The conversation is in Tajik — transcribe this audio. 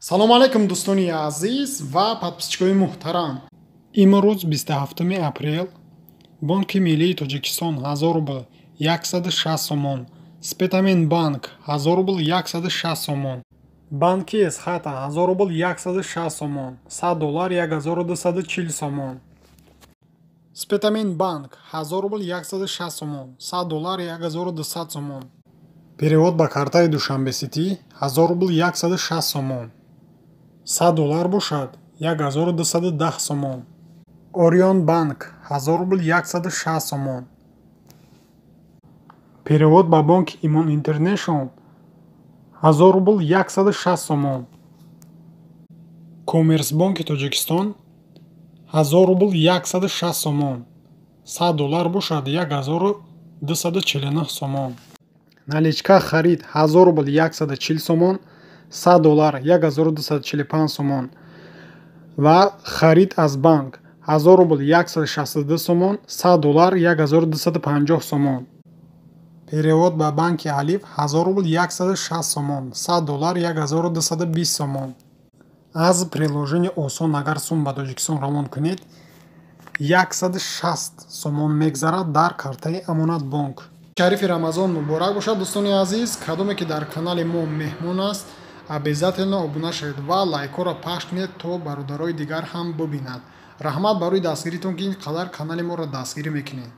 Салому алайкум, дӯстони азиз ва подписчикои муҳтарам. Имрӯз 27 апрел. Бонки миллии Тоҷикистон: 1000 рубл 160 сомон, Спитамен банк: 1000 рубл 160 сомон, банки Эсхата: 1000 рубл 160 сомон, 100 доллар 1240 сомон, Спитамен банк: 1000 рубл 160 сомон, 100 доллар 1200 сомон. Перевод ба картаи Душанбе Ситӣ: 1000 рубл 160 сомон, 100 доллар бошад 1210 сомон. Орион банк: 1000 рубл 160 сомон. Перевод ба бонки Имон Интернешнл: 1000 рубл 160 сомон. Коммерсбонки Тоҷикистон: 1000 рубл 160 сомон, 100 доллар бошад 1249 сомон. Наличка харид: 1000 рубл 140 сомон, 100 доллар 1245 сомон ва харид аз банк: 1000 рубл 162 сомон, 100 доллар 1250 сомон. Перевод ба банки Алиф: 1000 рубл 160 сомон, 100 доллар 1220 сомон. Аз приложение Осон агар сум ба Тоҷикистон равон кунед, 160 сомон мегзарад дар картаи Амонатбонк. Шарифи Рамазон муборак бошад, дӯстони азиз. Кадоме ки дар канали мо меҳмон аст, обязательно обуна шавед ва лайкҳоро пахш кунед, то бародарои дигар ҳам бубинад. Раҳмат барои дастгиритон, ки ин қадар канали моро дастгирӣ мекунед.